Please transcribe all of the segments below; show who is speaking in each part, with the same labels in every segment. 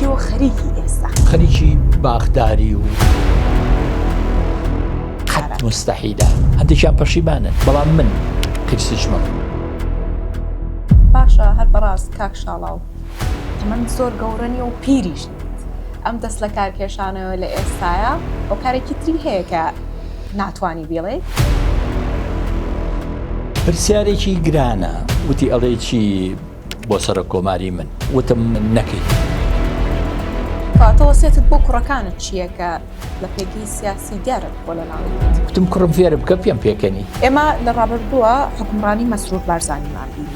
Speaker 1: چیەوە خەریکی ئێستا؟
Speaker 2: خەریکی باخداری و قەت موستەحیلە هەندێکیان پەشیمانن بەڵام من قیرسیشمم.
Speaker 1: باشە هەر بەڕاست کاک شاڵاو تەمەنت زۆر گەورە نیە و پیریش نیت ئەم دەست لە کار کێشانەوە لە ئێستایا هۆکارێکی تری هەیە کە ناتوانی بیڵێی؟
Speaker 2: پرسیارێکی گرانە وتی ئەڵێی چی بۆ سەرۆک کۆماری من وتم نەکەی.
Speaker 1: کەواتە وەسیەتت بۆ کوڕەکانت چییە کە لە پێگەی سیاسی دیارن بۆ لە ناوی
Speaker 2: وتم کوڕم فێر بکە پێم پێکەنی.
Speaker 1: ئێمە لە ڕابردووە حوکمڕانی مەسرور بارزانیمان بینی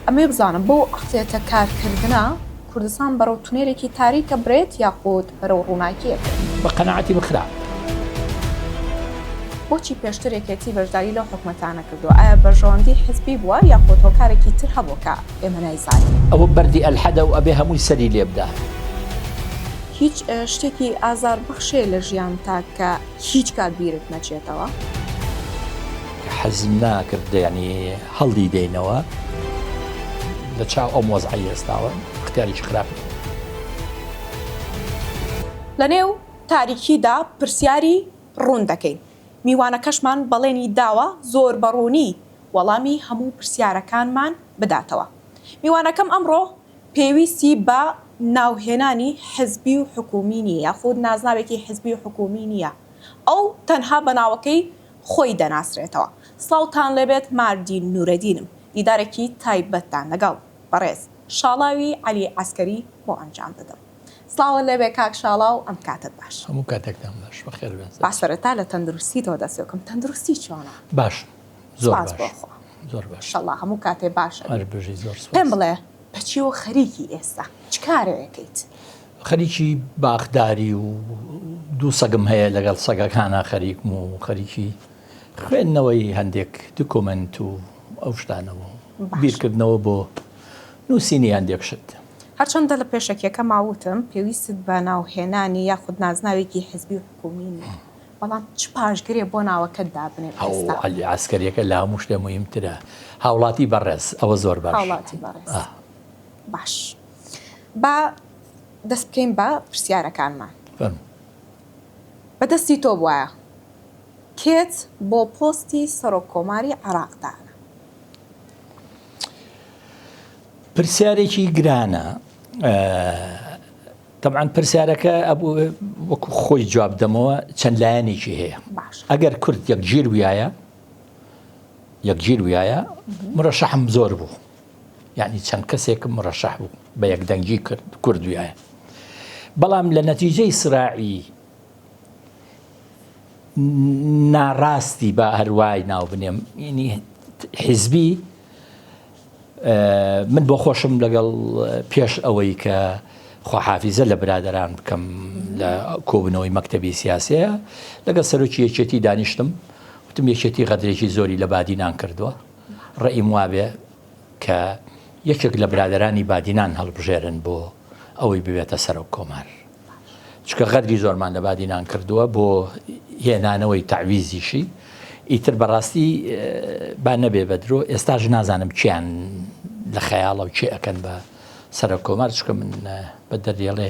Speaker 1: ئەمەوێ بزانم بەو عەقڵیەتە کارکردنە کوردستان بەرەو تونێلێکی تاریکە برێت یاخود بەرەو ڕووناکییەک؟
Speaker 2: بە قەناعەتی من خراپ.
Speaker 1: بۆچی پێشتر یەکێتی بەشداری لەو حکومەتانە کردووە؟ ئایا بەرژەوەندی حزبی بووە یاخود هۆکارێکی تر هەبووە کە ئێمە نایزانین؟
Speaker 2: ئەوە بەردی ئەلحەدە و ئەبێ هەمووی سەری لێ بدا.
Speaker 1: هیچ شتێکی ئازاربەخش هەیە لە ژیانتا کە هیچ کات بیرت نەچێتەوە؟
Speaker 2: حەزم ناکرد یانی هەڵی دەینەوە لە چاو ئەم وەزعەی ئێستاوە اختیارێکی خراپ نییە.
Speaker 1: لەنێو تاریکیدا پرسیاری ڕوون دەکەین. میوانەکەشمان بەڵێنی داوە زۆر بە ڕوونی وەڵامی هەموو پرسیارەکانمان بداتەوە. میوانەکەم ئەمڕۆ پێویستی بە ناوهێنانی حزبی و حکوومی نییە یاخود نازناوێکی حزبی و حکوومی نییە. ئەو تەنها بە ناوەکەی خۆی دەناسرێتەوە. سڵاوتان لێبێت ماردین نورەدینم. دیدارێکی تایبەتتان لەگەڵ بەڕێز شاڵاوی عەلی عەسکەری بۆ ئەنجام دەدەم. سڵاوت لێبێ کاک شاڵاو ئەم کاتەت باش.
Speaker 2: هەموو کاتێکتان باش بەخێر بێن.
Speaker 1: با سەرەتا لە تەندروستیتەوە دەست پێ بکەم تەندروستی چۆنە؟
Speaker 2: باشم زۆر
Speaker 1: سپاس
Speaker 2: باش
Speaker 1: بۆ خوا.
Speaker 2: زۆر باش.
Speaker 1: ئیشەڵا هەموو کاتێ باش ئەبی.
Speaker 2: هەر بژی زۆر سپاس.
Speaker 1: پێم بڵێ بە چیەوە خەریکی ئێستا؟ چ کارێ ئەکەیت؟
Speaker 2: خەریکی باخداری و دوو سەگم هەیە لەگەڵ سەگەکانا خەریکم و خەریکی خوێندنەوەی هەندێک دکۆمێنت و ئەو شتانە و بیرکردنەوە بۆ نووسینی هەندێک شت.
Speaker 1: هەرچەندە لە پێشەکیەکەما وتم پێویستت بە ناوهێنانی یاخود نازناوێکی حزبی و حکوومی نییە، بەڵام چ پاشگرێ بۆ ناوەکەت دابنێم ئێستا؟
Speaker 2: عەلی عەسکەریەکە لە هەموو شتێ موهیمترە. هاوڵاتی بەڕێز، ئەوە زۆر باش.
Speaker 1: هاوڵاتی بەڕێز. باش. با دەست بکەین بە پرسیارەکانمان.
Speaker 2: فەرموو.
Speaker 1: بە دەستی تۆ بوایە کێت بۆ پۆستی سەرۆک کۆماری عێراق دانا؟
Speaker 2: پرسیارێکی گرانە تەبعەن پرسیارەکە ئەبوو وەکو خۆی جواب دەمەوە چەند لایەنێکی هەیە ئەگەر کورد یەکگیر وایە یەکگیر وایە مرەشەحم زۆر بوو یعنی چەند کەسێکم مرەشەح بوو بە یەکدەنگی کرد کورد وایە بەڵام لە نەتیجەی سراعی ناڕاستی با هەروای ناو بنێم حیزبی من بۆ خۆشم لەگەڵ پێش ئەوەی کە خواحافیزە لە برادران بکەم لە کۆبنەوەی مەکتتەبی سیاسەیە لەگەڵ سەرۆکی یەکێتی دانیشتم وتم یەکێتی غەدرێکی زۆری لە بادینان کردووە ڕێیم وابێ کە یەکێک لە برادرانی بادینان هەڵبژێرن بۆ ئەوەی ببێتە سەرۆک کۆمار. چونکە غەدری زۆرمان لە بادینان کردووە بۆ هێنانەوەی تەعویزیشی ئیتر بەڕاستی با نەبێ بە درۆ ئێستاش نازانم کیان لە خەیاڵە و کێ ئەکەن بە سەرۆک کۆمار چونکە من بە دەردێڵێ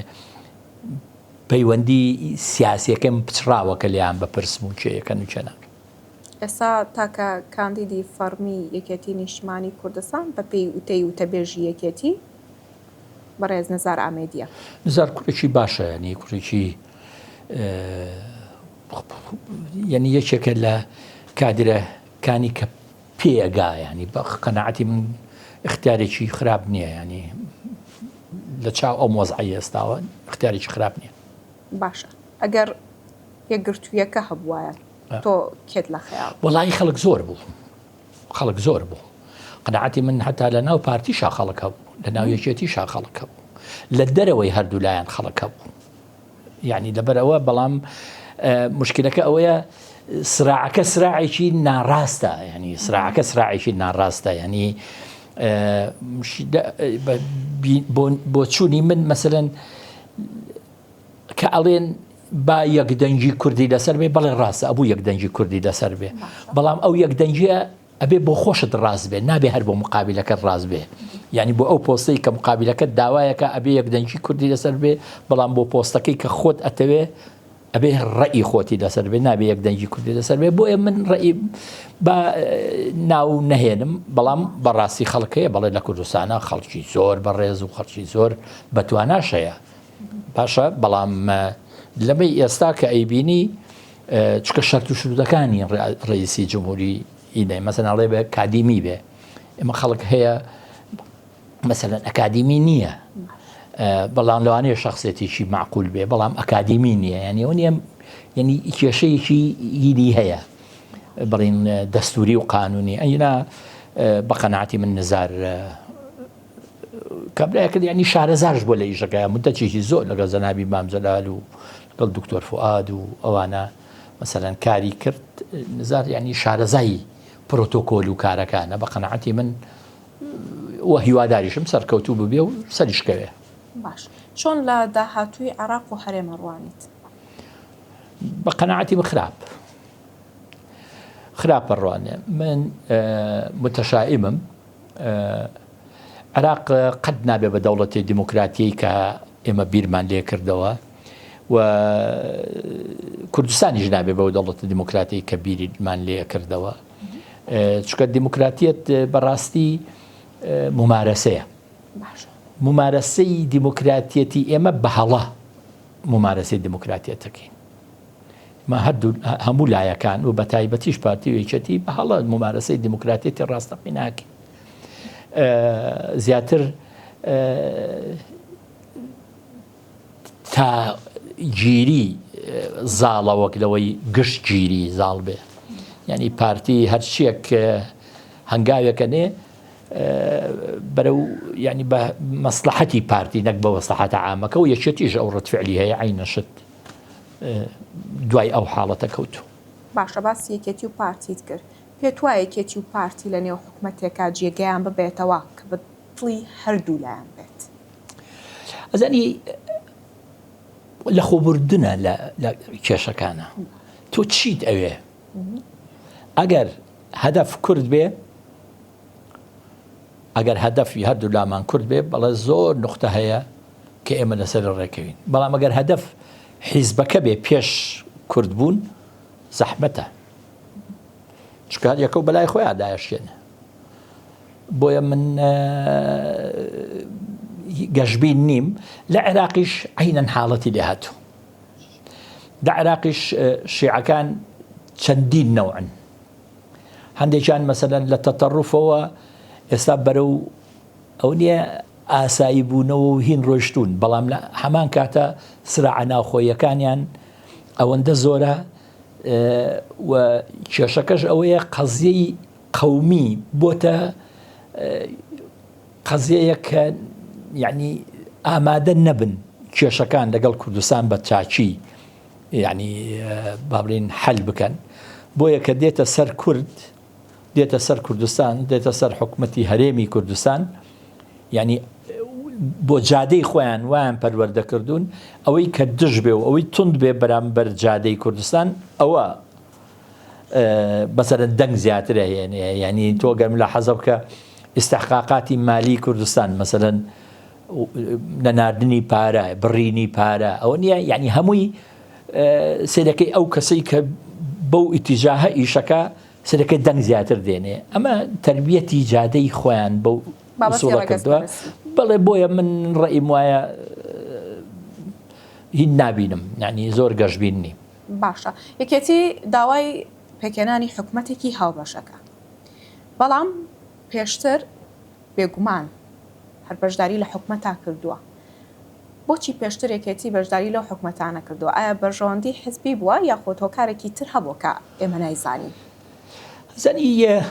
Speaker 2: پەیوەندی سیاسیەکەم پچڕاوە کە لێیان بەپرسم و کێ یەکەن و کێ ناکەن.
Speaker 1: ئێستا تاکە کاندیدی فەڕمی یەکێتی نیشتیمانی کوردستان بەپێی وتەی وتەبێژی یەکێتی، بەڕێز نزار ئامێدیە.
Speaker 2: نزار کوڕێکی باشە یانی کوڕێکی یعنی یەکێکە لە کادرەکانی کە پێگا ینی بە قەنەعەتی من اختیارێکی خراپ نییە ینی لە چاو ئەو مۆزعی ئێستاوە اختیارێکی خراپ نییە.
Speaker 1: باشە ئەگەر یەکگرتوویەکە هەبوایە تۆ کێت لە خەیاڵ؟
Speaker 2: وەڵی خەڵک زۆر بوو خەڵک زۆر بوو قەناعەتی من هەتا لە ناو پارتیشا خەڵک هەبوو لە ناو یەکێتیشا خەڵک هەبوو لە دەرەوەی هەردوو لایەن خەڵک هەبوو یعنی لەبەرەوە بەڵام مشکلەکە ئەوەیە سراعەکە سراعێکی ناڕاستە ینی سراعەکە سراعێکی ناڕاستە ینی بۆچوونی من مەسەرەن کە ئەڵێن با یەک دەنگی کوردی لەسەر بێ بەڵێ ڕاستە ئەبوو یەک دەنگی کوردی لەسەر بێ بەڵام ئەو یەک دەنگیە ئەبێ بۆ خۆشت ڕاست بێ نابێ هەر بۆ مقابلەکەت ڕاست بێ. یعنی بۆ ئەو پۆستەی کە مقابلەکەت داوایەکە ئەبێ یەکدەنگی کوردی لەسەر بێ، بەڵام بۆ پۆستەکەی کە خۆت ئەتەوێ ئەبێ ڕەئی خۆتی لەسەر بێ، نابێ یەک دەنگی کوردی لەسەر بێ. بۆیە من ڕەئی با ناو نەهێنم، بەڵام بەڕاستی خەڵک هەیە، بەڵێ لە کوردستانە خەڵکی زۆر بەڕێز و خەڵکی زۆر بەتواناش هەیە، باشە، بەڵام لەمەی ئێستا کە ئەیبینی چکە شەرت و شروتەکانی ڕئیسی جمهوری ئینەی مەسەن ئەڵێ بێ کادیمی بێ، ئێمە خەڵک هەیە مەسەلەن ئەکادیمی نییە بەڵام لەوانەیە شخصێتێکی معقول بێ بەڵام ئەکادیمی نییە یعنی ئەو نییە یعنی کێشەیەکی هینی هەیە بڵین دەستوری و قانونی ئەینا بە قەناعەتی من نزار کابرایەکە ینی شارەزاش بۆ لە ئیشەکە مدەچێکی زۆر لەگەڵ جەنابی مام جەلال و لەگەڵ دکتۆر فوئاد و ئەوانە مەسەلەن کاری کرد نزار ینی شارەزایی پرۆتۆکۆل و کارەکانە بە قەناعەتی من و هیواداریشم سەرکەوتوو ببێ و سەریش کەوێ.
Speaker 1: باش چۆن لە داهاتووی عێراق و هەرێم ئەڕوانیت؟
Speaker 2: بە قەناعەتی من خراپ خراپ ئەڕوانێ من متەشائیمم عێراق قەت نابێ بە دەوڵەتی دیموکراتیی کە ئێمە بیرمان لێ کردەوە و کوردستانیش نابێ بەو دەوڵەتە دیموکراتی کە بیرمان لێ کردەوە چونکە دیموکراتیەت بەڕاستی ممارەسەیە ممارەسەی دیموکراتیەتی ئێمە بە هەڵە ممارەسەی دیموکراتیەتەکەین ما هەردوو هەموو لایەکان و بە تایبەتیش پارتی و یەکێتی بە هەڵە ممارەسەی دیموکراتیەتی ڕاستەقی ناکەین زیاتر تا گیری زاڵە وەک لەوەی گشت گیری زاڵ بێ یعنی پارتی هەرچیەک هەنگاوێکە نێ بەرەو ینی بە مەسلحەتی پارتی نەک بە وەسەحەتە عامەکە و یەکێتیش ئەو ڕەتفعلی هەیە عینەشت دوای ئەو حاڵەتە کەوتو.
Speaker 1: باشە باسی یەکێتی و پارتیت کرد پێت وایە یەکێتی و پارتی لە نێو حکومەتێکا جێگەیان ببێتەوە کە بە دڵی هەردوو لایان بێت؟
Speaker 2: ئەزانی لە خۆبوردنە لە کێشەکانە تۆ چیت ئەوێ ئەگەر هەدەف کورد بێ ئەگەر هەدەفی هەردوو لامان کورد بێ بەڵێ زۆر نقطە هەیە کە ئێمە لەسەر ڕێکەوین بەڵام ئەگەر هەدەف حیزبەکە بێ پێش کورد بوون زەحمەتە چونکە هەر یەکەو بەلای خۆیان دایشێنە بۆیە من گەشبین نیم لە عێراقیش عینەن حاڵەتی لێ هاتوو لە عێراقیش شیعەکان چەندین نەوعن هەندێکیان مەسەلەن لە تەتەڕفەوە ئێستا بەرەو ئەو نییە ئاسایی بوونەوە و هین ڕۆشتون بەڵام لە هەمان کاتە سراعە ناوخۆیەکانیان ئەوەندە زۆرە و کێشەکەش ئەوەیە قەزیەی قەومی بۆتە قەزیەیەک کە یعنی ئامادە نەبن کێشەکان لەگەڵ کوردستان بە چاکی یعنی با بڵێین حەل بکەن بۆیە کە دێتە سەر کورد دێتە سەر کوردستان دێتە سەر حکومەتی هەرێمی کوردستان یعنی بۆ جادەی خۆیان وایان پەروەردە کردوون ئەوەی کە دژ بێ و ئەوەی تند بێ بەرامبەر جادەی کوردستان ئەوە مەسەلەن دەنگ زیاتر ئەهێنێ یعنی تۆ گەر ملاحەزە بکە ئیستحقاقاتی مالی کوردستان مەسەلەن نەناردنی پارە بڕینی پارە ئەوە نییە یعنی هەمووی سەرەکەی ئەو کەسەی کە بەو ئیتیجاهە ئیشەکە سەرەکەی دەنگ زیاتر دێنێ ئەمە تربیەتی جادەی خۆیان بەو ئوسوڵە کردووە بەڵێ بۆیە من ڕێیم وایە هیچ نابینم یعنی زۆر گەشبین نیم
Speaker 1: باشە یەکێتی داوای پێکهێنانی حکومەتێکی هاوبەش ئەکا بەڵام پێشتر بێگومان هەر بەشداری لە حکومەتا کردووە بۆچی پێشتر یەکێتی بەشداری لەو حکومەتانە کردووە ئایا بەرژەوەندی حزبی بووە یاخود هۆکارێکی تر هەبووە کە ئێمە نایزانین؟
Speaker 2: زانی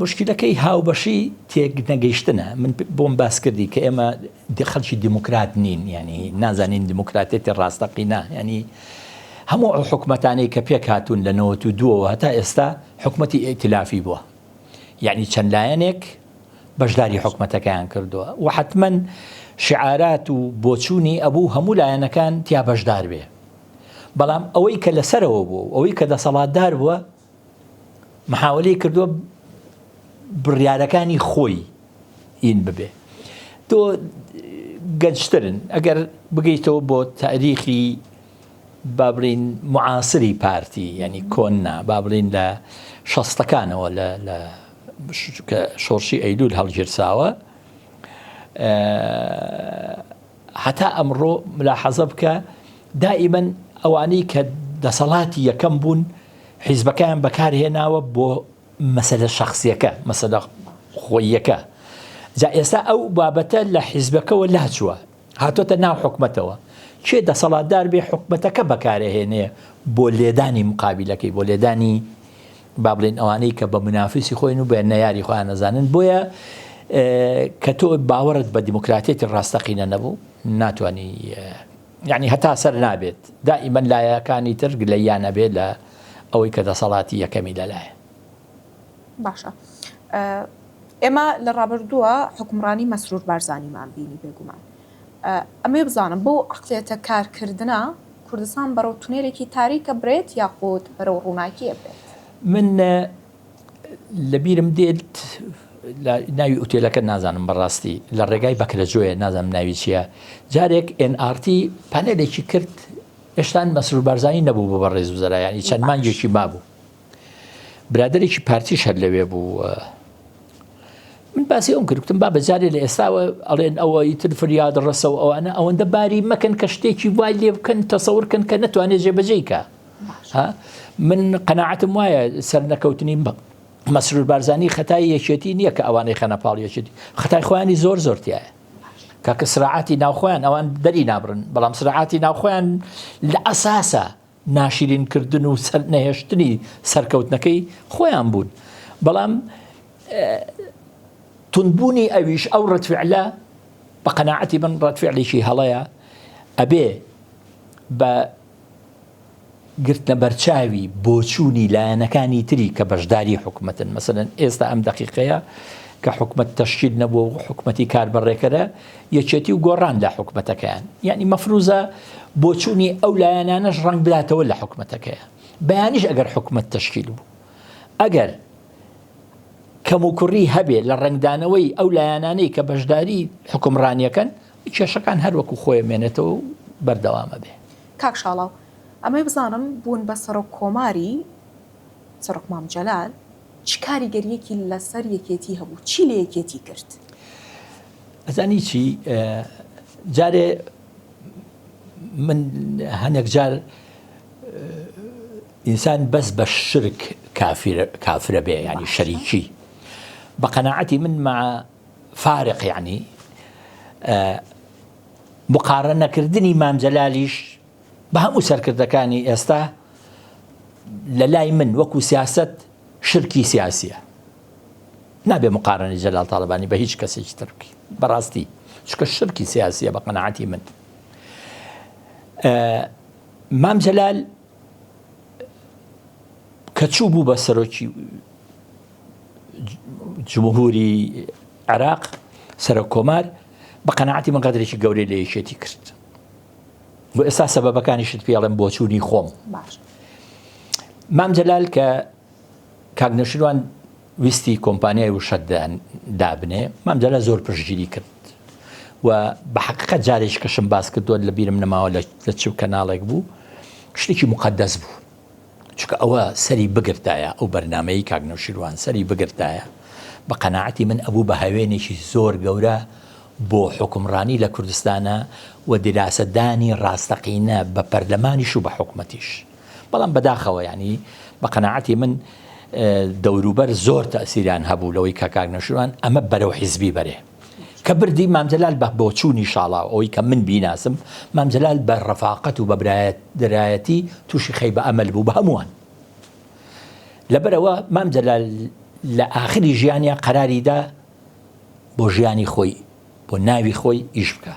Speaker 2: موشکیلەکەی هاوبەشی تێکنەگەیشتنە من بۆم باس کردی کە ئێمە خەڵکی دیموکرات نین ینی نازانین دیموکراتێتی ڕاستەقینە ینی هەموو ئەو حکومەتانەی کە پێک هاتوون لە 92ەوە هەتا ئێستا حکومەتی ئیتلافی بووە یعنی چەند لایەنێک بەشداری حکومەتەکەیان کردووە و حتمما شعارات و بۆچوونی ئەبوو هەموو لایەنەکان تیا بەشدار بێ بەڵام ئەوەی کە لەسەرەوە بوو ئەوەی کە دەسەڵاتدار بووە محاولەی کردووە بڕیارەکانی خۆی ئین ببێ. تۆ گەنجترن ئەگەر بگەیتەوە بۆ تاریخی با بڵین معاسری پارتی یعنی کۆن نا با بڵین لە شەستەکانەوە لە لە کە شۆڕشی ئەیلول هەڵگیرساوە هەتا ئەمڕۆ ملاحەزە بکە دائیمەن ئەوانەی کە دەسەڵاتی یەکەم بوون حیزبەکەیان بەکارهێناوە بۆ مەسەلە شەخسیەکە مەسەلە خۆییەکە جا ئێستا ئەو بابەتە لە حیزبەکەوە لاچووە هاتۆتە ناو حکومەتەوە کێ دەسەڵاتدار بێ حکومەتەکە بەکارەهێنێ بۆ لێدانی مقابلەکەی بۆ لێدانی با بڵێن ئەوانەی کە بە منافسی خۆین و بە نەیاری خۆیان نەزانن بۆیە کە تۆ باوەڕت بە دیموکراتیەتی ڕاستەقینە نەبوو ناتوانانی یعنی هەتا سەر نابێت دائیمەن لایەکانی تر گلەییان ئەبێت لە ئەوەی کە دەسەڵاتی یەکەمی لەلایە.
Speaker 1: باشە ئێمە لە ڕابردووە حوکمڕانی مەسرور بارزانیمان بینی بێگومان ئەمەوێ بزانم بەو عەقڵیەتە کارکردنە کوردستان بەرەو تونێلێکی تاریکە برێت یاخود بەرەو ڕووناکی ئەبرێت؟
Speaker 2: من لەبیرم دێت ناوی ئوتێلەکە نازانم بەڕاستی لە ڕێگای بەکرەجۆیە نازانم ناوی چییە جارێک NRT پانێلێکی کرد هێشتان مەسرور بارزانی نەبوو بۆ بەڕێز وزەرا ینی چەند مانگێکی مابوو برادێکی پارتیش هەر لەوێ بوو من باسی ئەوم کرد گوتم بابە جارێ لە ئێستاوە ئەڵێن ئەوە ئیتر فریاد ڕەسە و ئەوانە ئەوەندە باری مەکەن کە شتێکی وای لێ بکەن تەسەور کەن کە نەتوانێت جێبەجێی کە من قەناعەتم وایە سەرنەکەوتنی مەسرور بارزانی خەتای یەکێتی نییە کە ئەوانەی خەنە پاڵ یەکێتی خەتای خۆیانی زۆر زۆر تایە کاکە سراعاتی ناوخۆیان ئەوان دەری نابرن بەڵام سراعاتی ناوخۆیان لە ئەساسە ناشرین کردن و سەر نەهێشتنی سەرکەوتنەکەی خۆیان بوون بەڵام توندبوونی ئەویش ئەو ڕەتفعلە بە قەناعەتی من ڕەتفعلێکی هەڵەیە ئەبێ بە گرتنە بەرچاوی بۆچوونی لایەنەکانی تری کە بەشداری حکومەتن مەسەلەن ئێستا ئەم دەقیقەیە کە حکومەت تەشکیل نەبووە و حکومەتی کاربەڕێکەرە یەکێتی و گۆڕان لە حکومەتەکەیان یعنی مەفروزە بۆچوونی ئەو لایەنانەش ڕەنگ بداتەوە لە حکومەتەکەیە بەیانیش ئەگەر حکومەت تەشکیل بوو ئەگەر کەموکوڕی هەبێ لە ڕەنگدانەوەی ئەو لایەنانەی کە بەشداری حکومڕانیەکەن کێشەکان هەر وەکو خۆی مێنێتەوە و بەردەوامە بێ.
Speaker 1: کاک شاڵاو ئەمەوێ بزانم بوون بە سەرۆک کۆماری سەرۆک مام جەلال چ کاریگەریەکی لەسەر یەکێتی هەبوو چی لە یەکێتی کرد؟
Speaker 2: ئەزانی چی جارێ من هەنێک جار ئینسان بەس بە شرک کافرە بێ ینی شەریکی بە قەناعەتی من مع فارق یعنی مقارەنەکردنی مام جەلالیش بە هەموو سەرکردەکانی ئێستا لە لای من وەکو سیاست شرکی سیاسیە نابێ مقارنەی جەلال تاڵەبانی بە هیچ کەسێکی تر بکەی بەڕاستی چونکە شرکی سیاسیە بە قەناعەتی من مام جەلال کە چوو بوو بە سەرۆکی جمهوری عێراق سەرۆک کۆمار بە قەناعەتی من غەدرێکی گەورەی لە یەکێتی کرد بۆ ئێستا سەبەبەکانیشت پێڵێم بۆچوونی خۆم مام جەلال کە کاک نەوشیروان ویستی کۆمپانیای وشە دابنێ مام جەلال زۆر پشتگیری کرد و بە حقیقەت جارێکی کەشم باس کردووە لە بیرم نەماوە لە چ کەناڵێک بوو شتێکی مقدەس بوو چونکە ئەوە سەری بگرتایە ئەو بەرنامەی کاک نەوشیروان سەری بگرتایە بە قەناعەتی من ئەبوو بە هەوێنێکی زۆر گەورە بۆ حوکمڕانی لە کوردستانە و دیراسەدانی ڕاستەقینە بە پەرلەمانیش و بە حکومەتیش بەڵام بەداخەوە یانی بە قەناعەتی من دەوروبەر زۆر تەسیریان هەبوو لەوەی کە کاک نەوشیروان ئەمە بەرەو حیزبی بەرێ کە بردی مام جەلال بە بۆچوونی شاڵاو ئەوەی کە من بیناسم مام جەلال بە ڕەفاقەت و بە برایەتی تووشی خەیبە ئەمەل بوو بە هەمووان لەبەرەوە مام جەلال لە ئاخری ژیانیا قەراریدا بۆ ژیانی خۆی بۆ ناوی خۆی ئیش بکە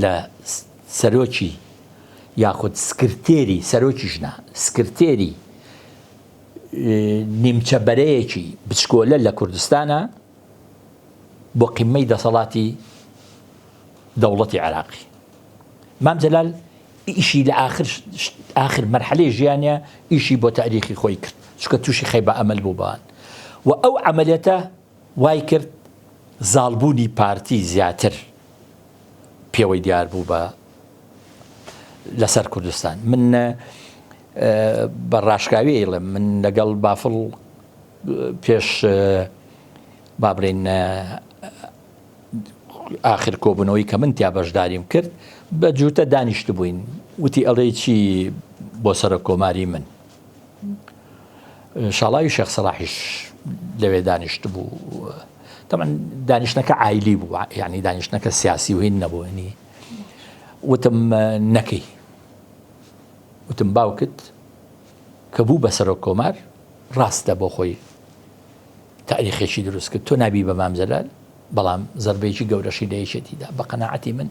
Speaker 2: لە سەرۆکی یاخود سکرتێری سەرۆکیش نا سکرتێری نیمچە بەرەیەکی بچکۆلە لە کوردستانە بۆ قیمەی دەسەڵاتی دەوڵەتی عێراقی مام جەلال ئیشی لە ئاخر ئاخر مەرحەلەی ژیانە ئیشی بۆ تاریخی خۆی کرد چونکە تووشی خەیبە ئەمەل بوو بەوان. و ئەو عەمەلیەتە وای کرد زاڵبوونی پارتی زیاتر پێوەی دیار بوو بە لەسەر کوردستان. من بە ڕاشکاوی ئەیڵێم من لەگەڵ بافڵ پێش با بڵێین ئاخر کۆبوونەوەی کە من تیا بەشداریم کرد بە جووتە دانیشتبووین وتی ئەڵێی چی بۆ سەرۆک کۆماری من شاڵاوی شێخ سەڵاحیش لەوێ دانیشتبوو تەبعەن دانیشتنەکە عایلی بوو یعنی دانیشتنەکە سیاسی و هین نەبوو وتم نەکەی وتم باوکت کە بوو بە سەرۆک کۆمار ڕاستە بۆ خۆی تاریخێکی دروست کرد تۆ نابی بە مام جەلال بەڵام زەربەیەکی گەورەشی لە یەکێتیدا بە قەناعەتی من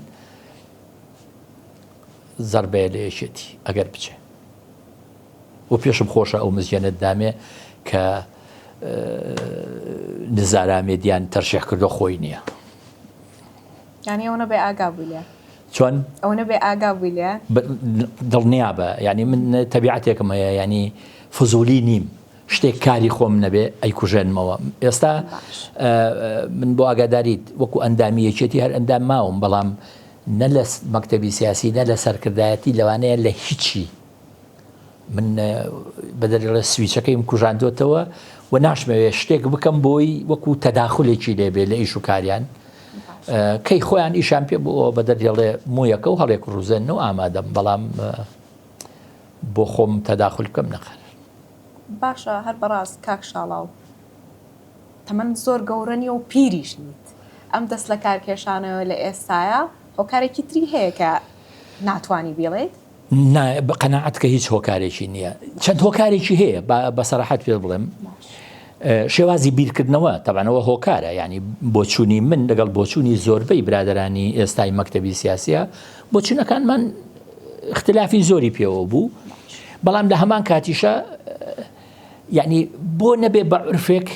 Speaker 2: زەربەیە لە یەکێتی ئەگەر بچێ و پێشم خۆشە ئەو مزگێنەت دامێ کە نزارامێدیان تەرشیح کردو خۆی نییە.
Speaker 1: یانی ئەوەنە بێ ئاگا بووی لێ؟
Speaker 2: چۆن؟
Speaker 1: ئەوەنە بێ ئاگا بووی لێ؟
Speaker 2: دڵنیابە یانی من تەبیعەتێکم هەیە یانی فزولی نیم شتێک کاری خۆم نەبێ ئەیکوژێنمەوە ئێستا من بۆ ئاگاداریت وەکو ئەندامی یەکێتی هەر ئەندام ماوم بەڵام نە لە مەکتەبی سیاسی نە لە سەرکردایەتی لەوانەیە لە هیچی من بە دەریڵێ سویچەکەیم کوژاندۆتەوە و ناشمەوێ شتێک بکەم بۆی وەکو تەداخلێکی لێبێ لە ئیش و کاریان کەی خۆیان ئیشان پێ بۆ بە دەریڵێ مویەکە و هەڵێک ڕوزێن و ئامادەم بەڵام بۆ خۆم تەداخل بکەم نەخەر.
Speaker 1: باشە هەر بەڕاست کاک شاڵاو تەمەنت زۆر گەورە نیە و پیریش نیت ئەم دەست لەکارکێشانەوە لە ئێستایا هۆکارێکی تری هەیە کە ناتوانی بیڵێیت؟
Speaker 2: نا بە قەناعەت کە هیچ هۆکارێکی نییە چەند هۆکارێکی هەیە بە سەراحەت پێ بڵێم شێوازی بیرکردنەوە تەبانەوە هۆکارە ینی بۆچوونی من لەگەڵ بۆچوونی زۆربەی برادرانی ئێستای مەکتتەبی سیاسە بۆچونەکانمان اختلافی زۆری پێوە بوو بەڵام لە هەمان کاتیشە یعنی بۆ نەبێ بە عرفێک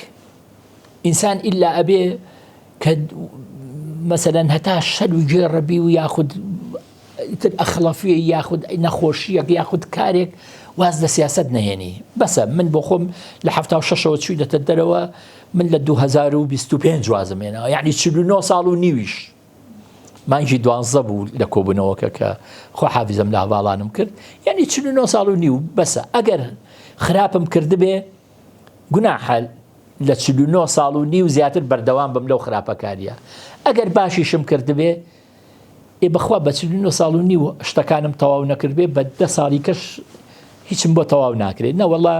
Speaker 2: ئینسان ئیلا ئەبێ کە مەسەلەن هەتا شەل و گێڕەبی و یاخود ئیتر ئەخڵەفیە یاخود نەخۆشیەک یاخود کارێک واز لە سیاست نەهێنی بەسە من بۆ خۆم لە 76ەوە چووینەتە دەرەوە من لە 2025 وازم هێناوە یعنی 49 ساڵ و نیویش مانگی دوانزە بوو لە کۆبوونەوەکە کە خۆ حافیزم لە هەواڵانم کرد یعنی 49 ساڵ و نیو بەسە ئەگەر خراپم کردبێ گوناحە لە 49 ساڵ و نیو زیاتر بەردەوام بم لەو خراپەکاریە ئەگەر باشیشم کردبێ ئێ بەخوا بە 49 ساڵ و نیو شتەکانم تەواو نەکردبێ بە دە ساڵی کەش هیچم بۆ تەواو ناکرێت نەوەڵا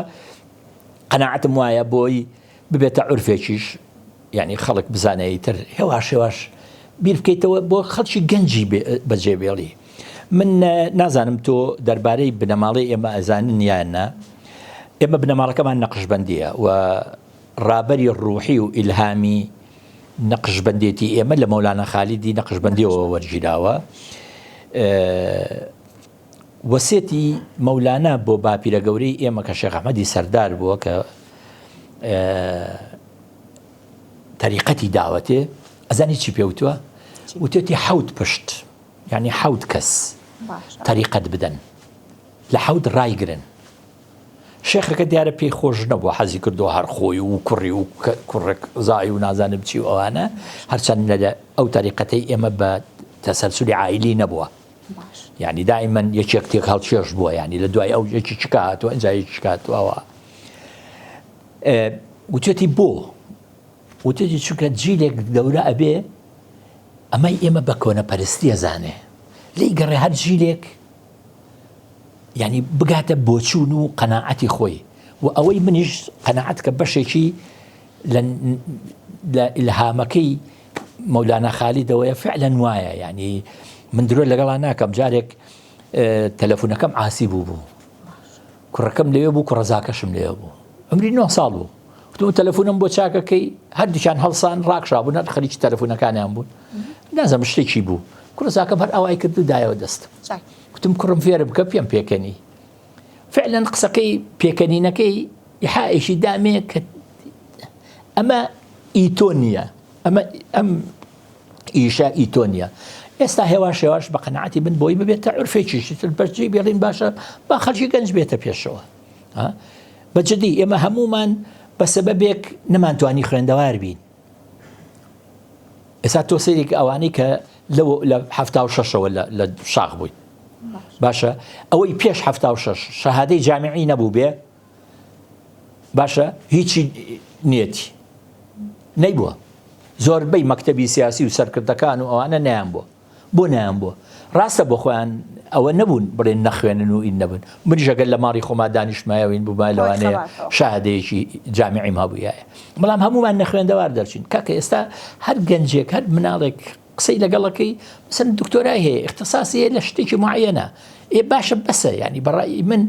Speaker 2: قەناعەتم وایە بۆی ببێتە عورفێکیش یانی خەڵک بزانێ ئیتر هێواش هێواش بیر بکەیتەوە بۆ خەڵکی گەنجی بەجێ بێڵی من نازانم تۆ دەربارەی بنەماڵەی ئێمە ئەزانن یان نا ئێمە بنەماڵەکەمان نەقشبەندیە و ڕابەری ڕوحی و ئیلهامی نەقشبەندێتی ئێمە لە مەولانا خالیدی نەقشبەندیەوە وەرگیراوە وەسێتی مەولانا بۆ باپیرە گەورەی ئێمە کە شێخ ئەحمەدی سەردار بووە کە تەریقەتی داوەتێ ئەزانی چی پێوتووە وتێتی حەوت پشت یعنی حەوت کەس تەریقەت بدەن لە حەوت ڕایگرن شێخەکە دیارە پێی خۆش نەبوو حەزی کردو هەر خۆی و کوڕی و کوڕێک زای و نازانم چی و ئەوانە هەرچەند لە ئەو تەریقەتەی ئێمە بە تەسەلسولی عائیلی نەبووە یانی دائیمەن یەکێک تێک هەڵکێش بووە یانی لە دوای ئەو یەکی چکا هاتووە ئینجا یەکی چکا هاتووە ئەوە وتێتی بۆ وتێتی چونکە جیلێک گەورە ئەبێ ئەمەی ئێمە بە کۆنەپەرستیە زانێ لی گەڕێ هەر جیلێک یعنی بگاتە بۆچوون و قەناعەتی خۆی و ئەوەی منیش قەناعەت کە بەشێکی لە ئیلهامەکەی مەولانا خالیدەوەیە فعلەن وایە یعنی من درۆ لەگەڵا ناکەم جارێک تەلەفونەکەم عاسی بوو بوو کوڕەکەم لەوێ بوو کوڕەزاکەشم لێ بوو عمری 9 ساڵ بوو وتم تەلەفونم بۆ چاکەکەی هەردووکیان هەڵسان ڕاکشابوون هەر خەریکی تەلەفونەکانیان بوون نازانم شتێکی بوو کوڕەزاکەم هەر ئاوای کرد و دایەوە دەستم وتم کوڕم فێرە بکە پێم پێکەنی فعلا قسەکەی پێکەنینەکەی ئیحائێکی دامێ کە ئەمە ئی تۆ نییە ئەمە ئەم ئیشە ئی تۆ نییە ئێستا هێواش هێواش بە قەناعەتی من بۆی ببێتە عرفێکیش تر بەرجی بێڵین باشە با خەڵکی گەنج بێتە پێشەوە بە جدی ئێمە هەمومان بە سەبەبێک نەمانتوانی خوێندەوار بین. ئێستا تۆ سەیرێک ئەوانەی کە لە 76ەوە لە شاخ بووین باشە ئەوەی پێش 76 شەهادەی جامیعی نەبوو بێ باشە هیچی نیەتی نەیبووە زۆربەی مەکتەبی سیاسی و سەرکردەکان و ئەوانە نیان بووە بۆ نایان بووە؟ ڕاستە بۆ خۆیان ئەوە نەبوون بڵێن نەخوێنن و ئین نەبن. منیش ئەگەر لە ماڵی خۆما دانیشتمایە و ئین بوومایە لەوانەیە شەهادەیەکی جامیعیم هەبوویایە. بەڵام هەموومان نەخوێندەوار دەرچووین. کاکە ئێستا هەر گەنجێک هەر مناڵێک قسەی لەگەڵەکەی مەسەلەن دکتۆرای هەیە ئیختیساسی هەیە لە شتێکی معەیەنە. ئێ باشە بەسە یانی بە ڕەئی من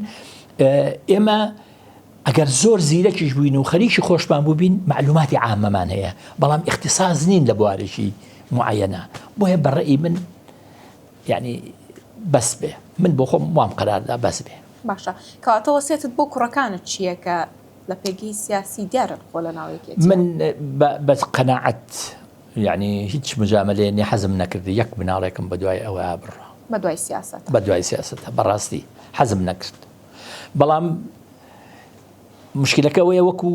Speaker 2: ئێمە ئەگەر زۆر زیرەکیش بووین و خەریکی خۆشمان بووبین مەعلوماتی عامەمان هەیە بەڵام ئیختیساس نین لە بوارێکی معەیەنە بۆیە بە ڕەئی من یعنی بەس بێ من بۆ خۆم وام قەراردا بەس بێ.
Speaker 1: باشە کەواتە وەسیەتت بۆ کوڕەکانت چییە کە لە پێگەی سیاسی دیارن خۆ لە ناو یەکێتیە؟
Speaker 2: من بە قەناعەت یعنی هیچ مجامەلەیە نیە حەزم نەکرد یەک مناڵێکم بە دوای ئەوە بڕوا.
Speaker 1: بە دوای سیاسەتە.
Speaker 2: بە دوای سیاسەتە بەڕاستی حەزم نەکرد. بەڵام مشکلەکە ئەوەیە وەکو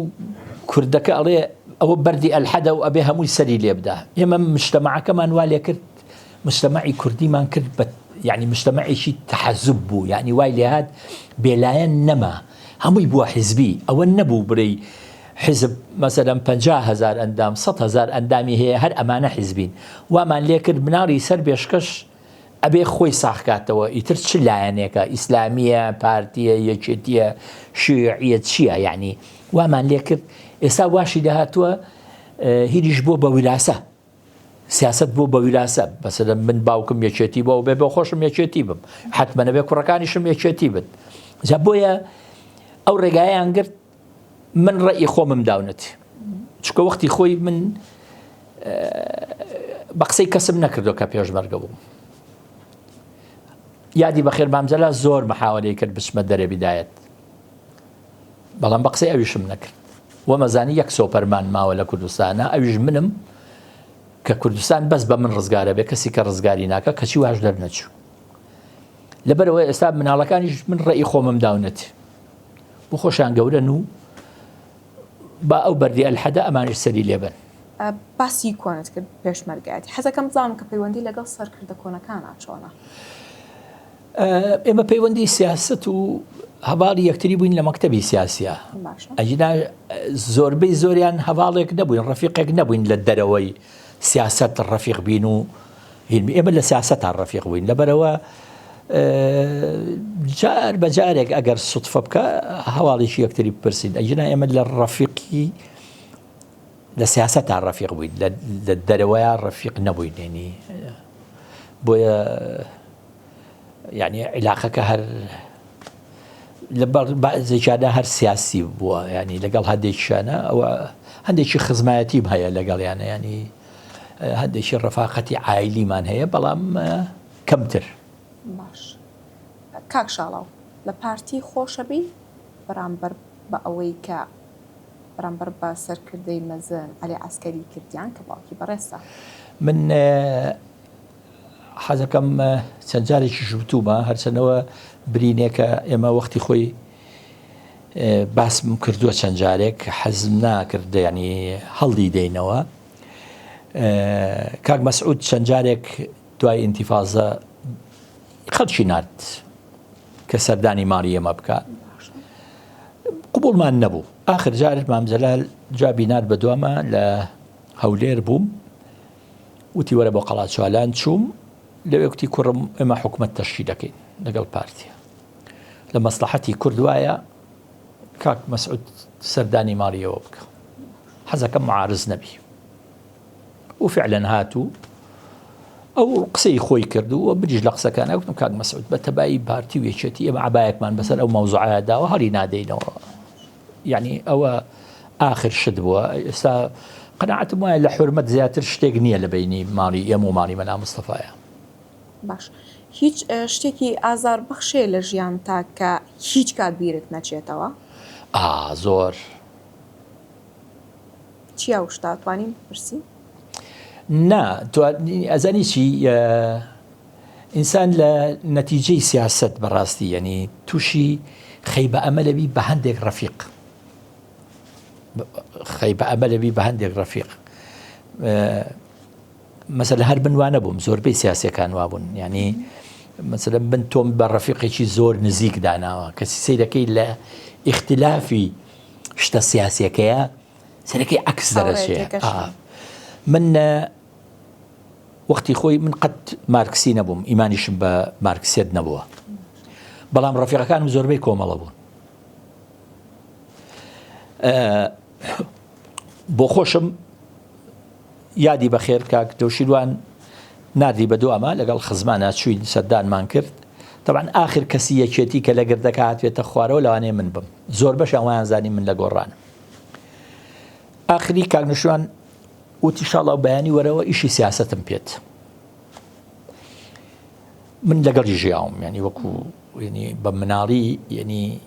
Speaker 2: کوردەکە ئەڵێ ئەوە بەردی ئەلحەدە و ئەبێ هەمووی سەری لێ بدا ئێمە مجتەمەعەکەمان وا لێ کرد مجتەمەعی کوردیمان کرد بە یعنی مجتەمەعێکی تەحەزوب بوو یعنی وای لێهات بێلایەن نەما هەمووی بووە حیزبی ئەوە نەبوو برێی حیزب مەسەلەن 50 هەزار ئەندام 100 هەزار ئەندامی هەیە هەر ئەمانە حیزبین وامان لێ کرد مناڵی سەر بێشکەش ئەبێ خۆی ساغ کاتەوە ئیتر چ لایەنێکە ئیسلامیە پارتیە یەکێتیە شیوعیە چیە یعنی وامان لێ کرد ئێستا واشی لەهاتووە هیریش بۆ بە ویراسە سیاست بۆ بە ویراسە بەسەر من باوکم یەکێتی بۆ بێ بۆ خۆشم یەکێتی بم حتممە نەبێ کوڕەکانیشم یەکێتی بن جا بۆیە ئەو ڕێگایان گرت من ڕەئی خۆمم داونەت چکە وەختی خۆی من بە قسەی کەسم نەکردو کە پێشمەرگە بووم یادی بەخێر مامجەلا زۆر محاوەلەی کرد بچمە دەرێ بیدایەت بەڵام بە قسەی ئەویشم نەکرد وەمەزانی یەک سۆپەرمان ماوە لە کوردستانە ئەویش منم کە کوردستان بەس بە من ڕزگارە بێ کەسی کە ڕزگاری ناکە کەچی واش دەرنەچوو لەبەرەوە ئێستا مناڵەکانیش من ڕێی خۆمم داونەت بۆ خۆشیان گەورەن و با ئەو بەردی ئەلحەدە ئەمانیش سەری لێبەن.
Speaker 1: باسی کۆنت کرد پێشمەرگایەتی حەزەکەم بزانم کە پەیوەندی لەگەڵ سەرکردە کۆنەکانا چۆنە؟
Speaker 2: ئێمە پەیوەندی سیاسەت و هەواڵی یەکتری بووین لە مەکتەبی سیاسە ئەگینا زۆربەی زۆریان هەواڵێک نەبووین ڕەفیقێک نەبووین لە دەرەوەی سیاسەت ڕەفیق بین و ئێمە لە سیاسەتا ڕەفیق بووین لەبەرەوە جار بە جارێک ئەگەر سوتفە بکە هەواڵێکی یەکتری بپرسین ئەگینا ئێمە لە ڕەفیقی لە سیاسەتا ڕەفیق بووین لە دەرەوەیا ڕەفیق نەبووین ینی بۆیە یعنی عیلاقەکە هەر لە بەعزێکیانە هەر سیاسی بووە ینی لەگەڵ هەندێکیانە ئەوە هەندێکی خزمایەتیم هەیە لەگەڵیانە ینی هەندێکی ڕەفاقەتی عایلیمان هەیە بەڵام کەمتر.
Speaker 1: باش کاک شاڵاو لە پارتی خۆشەبی بەرامبەر بە ئەوەی کە بەرامبەر بە سەرکردەی مەزن عەلی عەسکەری کردیان کە باوکی بەڕێزتە.
Speaker 2: من حەزەکەم چەند جارێکیش وتومە هەرچەنەوە برینێکە ئێمە وەختی خۆی باسم کردووە چەند جارێک حەزم ناکرد ینی هەڵی دەینەوە کاک مەسعود چەند جارێک دوای ئینتیفازە خەڵکی نارد کە سەردانی ماڵی ئێمە بکە قوبڵمان نەبوو آخر جار مام جەلال جوابی نارد بە دوامە لە هەولێر بووم وتی وەرە بۆ قەڵاچوالان چووم لەوێ کوتی کوڕم ئێمە حکومت تەشکیل دەکەین لەگەڵ پارتیە لە مەسلحەتی کورد وایە کاک مەسعود سەردانی ماڵیەوە بکە حەزەکەم معارز نەبی و فعلا هات و ئەو قسەی خۆی کرد و بریش لە قسەکان ئەوتم کاک مەسعود بە تەبایی پارتی و یەکێتی ئێمە عبایەکمان بەسەر ئەو مەوزوعە داوە هەڵی نادەینەوە یعنی ئەوە ئاخر شت بووە ئێستا قەناعەتم وایە لە حرمەت زیاتر شتێک نییە لە بینی ماڵی ئێمە و ماڵی مەلا مستەفایە
Speaker 1: باش هیچ شتێکی ئازار بەخشێ لە ژیانتا کە هیچ کات بیرت نەچێتەوە؟
Speaker 2: ئا زۆر.
Speaker 1: چیە ئەو شتە توانیم بپرسین؟
Speaker 2: نا ئەزانی چی ئینسان لە نەتیجەی سیاست بەڕاستی یعنی تووشی خەیبە ئەمە لەبی بە هەندێک ڕەفیق. خەیبە ئەمەلەبی بە هەندێک ڕەفیق مەسەلە هەر من وا نەبووم زۆربەی سیاسەکان وابوون ینی مەسەلە من تۆم بە ڕەفیقێکی زۆر نزیک داناوە کەسی سیرەکەی لە ئیختلافی شتە سیاسەکەیە سەرەکەی عکس دەرەچێ من وەختی خۆی من قەت مارکسی نەبووم ئیمانیشم بە مارکسێت نەبووە بەڵام ڕەفیقەکانم زۆربەی کۆمەڵە بوون بۆ خۆشم یادی بەخێر کاک نەوشیروان ناردی بە دواما لەگەڵ خزمانا چوین سەردانمان کرد تەبعەن ئاخر کەسی یەکێتی کە لە گردەکە هاتبێتە خوارەوە لەوانەیە من بم زۆربەشیان وایان زانی من لە گۆڕانم ئاخری کاک نەوشیروان وتی شاڵاو بەیانی وەرەوە ئیشی سیاسەتم پێت من لەگەڵی ژیاوم یانی وەکو یعنی بە مناڵی یعنی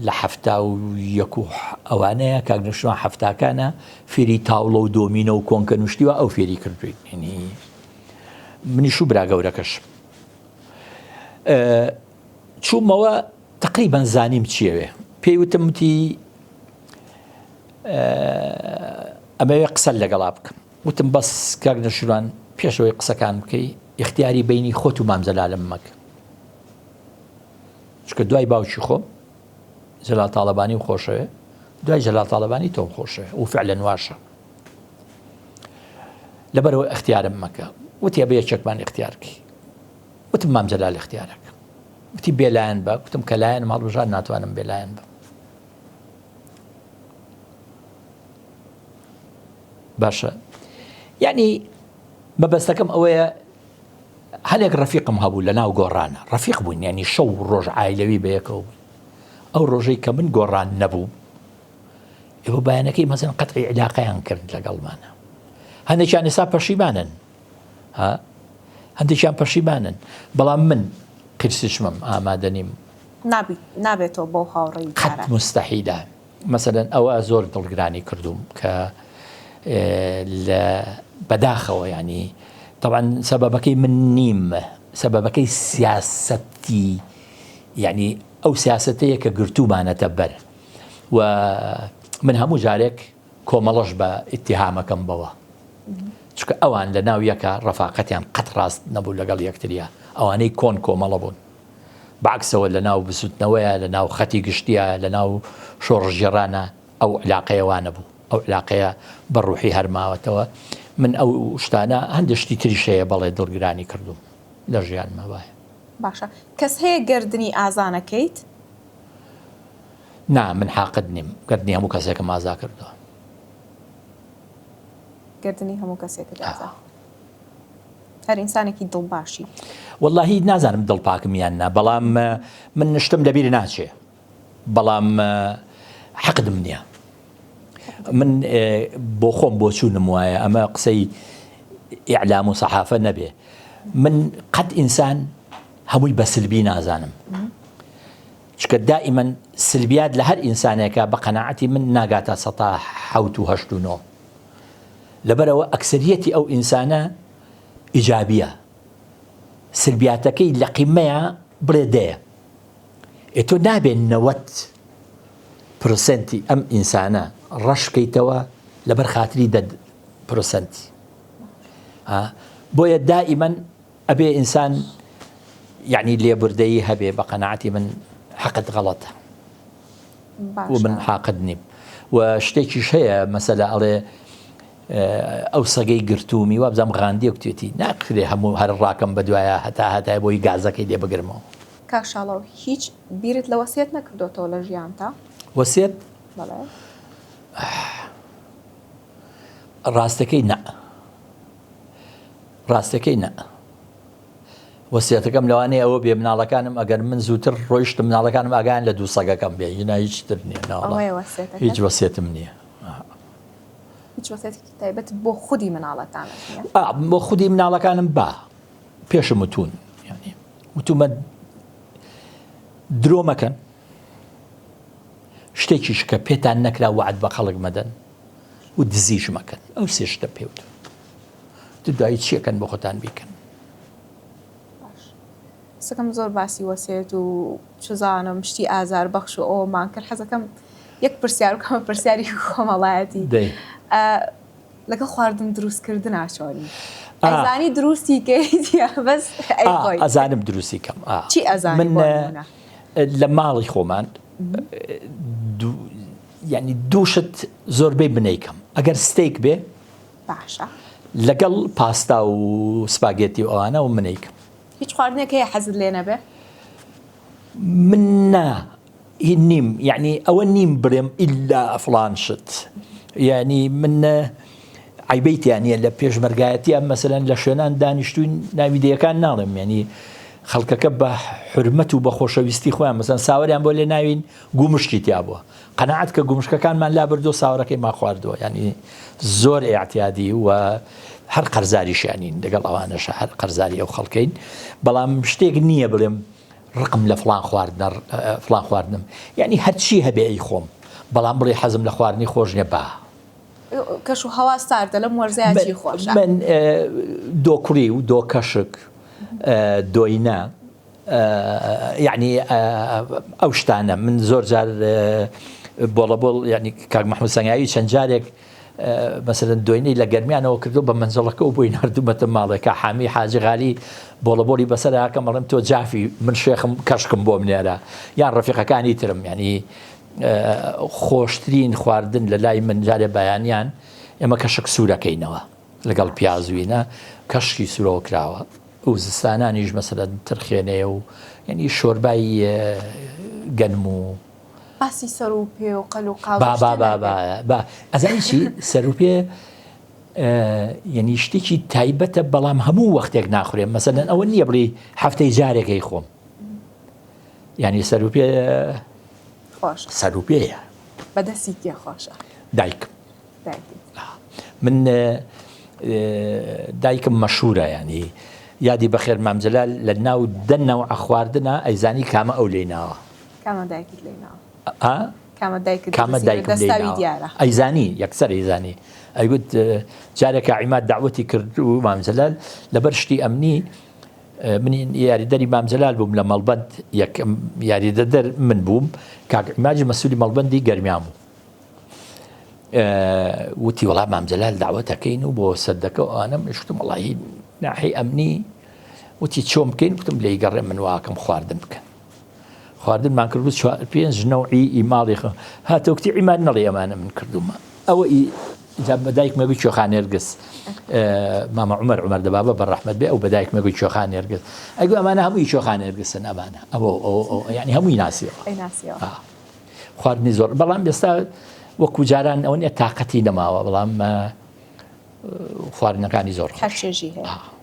Speaker 2: لە 71 و ئەوانەیە کاک نەوشیروان حەفتاکانە فێری تاوڵە و دۆمینە و کۆنکە نوشتیوە ئەو فێری کردوین یعنی منیش و برا گەورەکەش چوومەوە تقریبا زانیم چیەوێ پێی وتم وتی ئەمەوێ قسە لەگەڵا بکەم وتم بەس کاک نەوشیروان پێش ئەوەی قسەکان بکەی ئیختیاری بەینی خۆت و مام جەلالم مەکە چونکە دوای باوکی خۆم جەلال تاڵەبانیم خۆشەوێ دوای جەلال تاڵەبانی تۆم خۆشەوێ و فعلەن واشە لەبەرەوە ئەختیارم مەکە وتی بە یەکێکمان اختیارکەی وتم مام جەلال اختیارەکە وتی بێلایەن بە گوتم کە لایەنم هەڵبژار ناتوانم بێلایەن بم باشە یعنی مەبەستەکەم ئەوەیە هەلێک ڕەفیقم هەبوو لە ناو گۆڕانە ڕەفیق بووین ینی شەو ڕۆژ ئایلەوی بەیەکەوە بووین ئەو ڕۆژەی کە من گۆڕان نەبوو ئێوە بەیانەکەی مەزن قەتعی علاقەیان کرد لەگەڵمانە هەندێکیان ئێستا پەشیمانن ها هەندێکیان پەشیمانن بەڵام من قیرسیشمم ئامادە نیم
Speaker 1: نابێتەوە بۆ هاوڕێی
Speaker 2: قەت مستحیلە مەسەلەن ئەوە زۆر دڵگرانی کردووم کە لە بەداخەوە ینی طبعا سەبەبەکەی من نیم سەبەبەکەی سیاسەتی یعنی ئەو سیاسەتەیە کە گرتوومانەتە بەر و من هەموو جارێک کۆمەڵەش بە ئیتیهامەکەم بەوە چونکە ئەوان لە ناو یەکە ڕەفاقەتیان قەت ڕاست نەبوو لەگەڵ یەکتریا ئەوانەی کۆن کۆمەڵە بوون بەعەکسەوە لە ناو بزوتنەوەیە، لە ناو خەتی گشتیە، لە ناو شۆڕشگێڕانە ئەو عیلاقەیە وا نەبوو. ئەو عیلاقەیە بە ڕوحی هەر ماوەتەوە. من ئەو شتانە، هەندێ شتی تریش هەیە بەڵێ دڵگرانی کردووم لە ژیانما وایە.
Speaker 1: باشە کەس هەیە گەردنی ئازا نەکەیت؟
Speaker 2: نا من حاقد نیم، گەردنی هەموو کەسێکم ئازا کردووە.
Speaker 1: گەردنی هەموو کەسێکت ئازا. هەر ئینسانێکی دڵ باشی.
Speaker 2: وەڵاهی نازانم دڵ پاکم یان نا بەڵام من شتم لەبیر ناچێ بەڵام حەقدم نییە من بۆ خۆم بۆچوونم وایە ئەمە قسەی ئیعلام و سەحافە نەبێ من قەت ئینسان هەمووی بە سلبی نازانم چکە دائیمەن سلبیات لە هەر ئینسانێکە بە قەناعەتی من ناگاتە سەتا حەوت و هەشت و نۆ لەبەرئەوە ئەکسەریەتی ئەو ئینسانە ئیجابیە سلبیاتەکەی لە قیمەیە بڵێ دەیە ئێ تۆ نابێ 90 پرسنتی ئەم ئینسانە ڕەش بکەیتەوە لەبەر خاتری دە پرسنتی بۆیە دائیمەن ئەبێ ئینسان یعنی لێبوردەیی هەبێ بە قەناعەتی من حەقت غەڵەتە و من حاقد نیم و شتێکیش هەیە مەسەلە ئەڵێ ئەو سەگەی گرتوومی وابزانم غاندیە کوتێتی ناکرێ هەموو هەر ڕاکەم بە دوایە هەتا هەتای بۆی گازەکەی لێ بگرمەوە.
Speaker 1: کاک شاڵاو هیچ بیرت لە وەسیەت نەکردۆتەوە لە ژیانتا؟
Speaker 2: وەسیەت؟
Speaker 1: بەڵێ.
Speaker 2: ڕاستەکەی نا. ڕاستەکەی نا. وەسیەتەکەم لەوانەیە ئەوە بێ مناڵەکانم ئەگەر من زووتر ڕۆیشتم مناڵەکانم ئاگایان لە دوو سەگەکەم بێ ینا هیچ تر نییە ناوەڵا
Speaker 1: ئەوەیە وەسیەتەکەت؟
Speaker 2: هیچ وەسیەتم نییە.
Speaker 1: هیچ وەسیەتێکی تایبەت بۆ خودی مناڵەکانت نییە؟
Speaker 2: ئا بۆ خودی مناڵەکانم با پێشم وتوون یانی وتومە درۆ مەکەن شتێکیش کە پێتان نەکرا وەعد بە خەڵک مەدەن و دزیش مەکەن ئەو سێ شتە پێ وتوون. تر دوایی چیەکەن بۆ خۆتان بیکەن.
Speaker 1: باش سەکەم زۆر باسی وەسێت و چزانم شتی ئازار بەخش و ئەوەمان کرد حەزەکەم. یەک پرسیار بکەمە پرسیاری کۆمەڵایەتی.
Speaker 2: دەی.
Speaker 1: لەگەڵ خواردن دروست کردنا چۆنی؟ ئەزانی دروستی کەیت یا بەس ئەیخۆی؟
Speaker 2: ئەزانم دروستی کەم.
Speaker 1: چی ئەزانی
Speaker 2: من لە ماڵی خۆمان یعنی دووشت زۆربەی بنەیکەم ئەگەر ستێک بێ
Speaker 1: باشە
Speaker 2: لەگەڵ پاستا و سپاگێتی و ئەوانە و منەیکەم.
Speaker 1: هیچ خواردنێک هەیە حەزت لێ نەبێ؟
Speaker 2: من نا هی نیم یعنی ئەوە نیم بڵێم ئیلا فڵان شت یعنی من عیبەی تیا نییە لە پێشمەرگایەتیە مەسەلەن لە شوێنان دانیشتوین ناوی دێیەکان ناڵێم یعنی خەڵکەکە بە حرمەت و بە خۆشەویستی خۆیان مەسەن ساوەریان بۆ لێ ناوین گومشکی تیا بووە قەناعەت کە گومشکەکانمان لابردو ساوەرەکەی ما خواردووە یعنی زۆر ئاعتیادی و هەر قەرزاریشیانین لەگەڵ ئەوانەش هەر قەرزاری ئەو خەڵکەین بەڵام شتێک نییە بڵێم ڕقم لە فڵان خواردنە فڵان خواردنم یعنی هەرچی هەبێ ئەی خۆم بەڵام بڵێ حەزم لە خواردنی خۆش نیە با
Speaker 1: کەش و هەوا ساردە لەم وەرزەیا چی خۆشە؟
Speaker 2: من دۆکوڕی و دۆکەشک دۆینە یعنی ئەو شتانە من زۆر جار بۆڵە بۆڵ یعنی کاک مەحمود سەنگاوی چەند جارێک مەسەلەن دۆینەی لە گەرمیانەوە کردو بە مەنزڵەکەەوە بۆی ناردوومەتە ماڵێکە حامی حاجی غالی بۆڵە بۆڵی بەسەر هاکەم ئەڵێم تۆ جافی من شێخم کەشکم بۆم نێرە یان ڕەفیقەکانی ترم ینی خۆشترین خواردن لە لای من جارێ بەیانیان ئێمە کەشک سوورەکەینەوە لەگەڵ پیازوینە کەشکی سوورەوە کراوە و زستانانیش مەسەلەن ترخێنەیە و یعنی شۆربای گەنم و
Speaker 1: باسی سەر و پێ و قەل و قاو
Speaker 2: با با با با با ئەزانی چی سەر و پێ یعنی شتێکی تایبەتە بەڵام هەموو وەختێک ناخورێ مەسەلەن ئەوە نییە بڵێ هەفتەی جارێکەی خۆم یعنی سەر و پێ
Speaker 1: خۆش
Speaker 2: سەر و پێیە
Speaker 1: بەدەستی کێ خۆشە؟
Speaker 2: دایکم من دایکم مەشهورە ینی یادی بەخێر مام جەلال لە ناو دە نەوعە خواردنە ئەیزانی کامە ئەو لێی ناوە.
Speaker 1: کامە دایکت لێی ناوە؟
Speaker 2: ئا؟
Speaker 1: کامە دایکت
Speaker 2: کامە
Speaker 1: دروستی
Speaker 2: دایکم لێی
Speaker 1: دەستاوی
Speaker 2: ناوە؟
Speaker 1: دیارە.
Speaker 2: ئەیزانی یەکسەر ئەیزانی ئەیگوت جارێکە عیماد دەعوەتی کرد و مام جەلال لەبەر شتی ئەمنی من یاریدەری مام جەلال بووم لە مەڵبەند یەکەم یاریدەدەر من بووم کاک عیمادی مەسوولی مەڵبەندی گەرمیان بوو. وتی وەڵا مام جەلال داوەتەکەین و بۆ سەدەکە و ئەوانە منیش وتم وەڵاهی ناحی ئەمنی وتی چۆن بکەین وتم لێی گەڕێ من واکەم خواردن بکەن خواردنمان کرد چوار پێنج نەوعی ئی ماڵی خ هاتە وتی عیمان نەڵێ ئەمانە من کردومە ئەوە ئی جا بە دایکمە گوت کوێخا نێرگس مامە عومەر عومەر دەبابە بە ڕەحمەت بێ ئەو بە دایکمە گوت کوێخا نێرگس ئەگو ئەمانە هەمووی کوێخا نێرگسن ئەمانە ئەوە ئەوە یعنی هەمووی ناسیەوە
Speaker 1: ناسیەوە
Speaker 2: خواردنی زۆر بەڵام ئێستا وەکو جاران ئەوە نیە تاقەتی نەماوە بەڵام خواردنەکانی زۆر
Speaker 1: هەر چێژی هەیە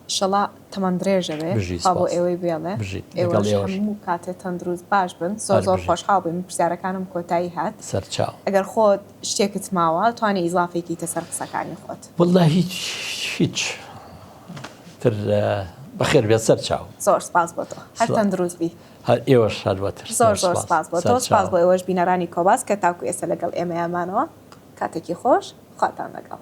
Speaker 1: ئیشەڵا تەمەن درێژە بێ خوا بۆ ئێوەی بێڵێ ئێوەش هەموو کاتێ تەندروست باش بن زۆر زۆر خۆشحاڵ بووین پرسیارەکانم کۆتایی هات
Speaker 2: سەرچاو
Speaker 1: ئەگەر خۆت شتێکت ماوە توانی ئیزافێکیتە سەر قسەکانی خۆت
Speaker 2: والله هیچ هیچ تر بەخێر بێت سەر چاو
Speaker 1: زۆر سپاس بۆ تۆ هەر تەندروست بی
Speaker 2: هەر ئێوەش هەروەتر
Speaker 1: زۆر زۆر سپاس بۆ تۆ سپاس بۆ ئێوەش بینەرانی کۆباس کە تاکو ئێستا لەگەڵ ئێمەیا مانەوە کاتێکی خۆش خواتان لەگەڵ.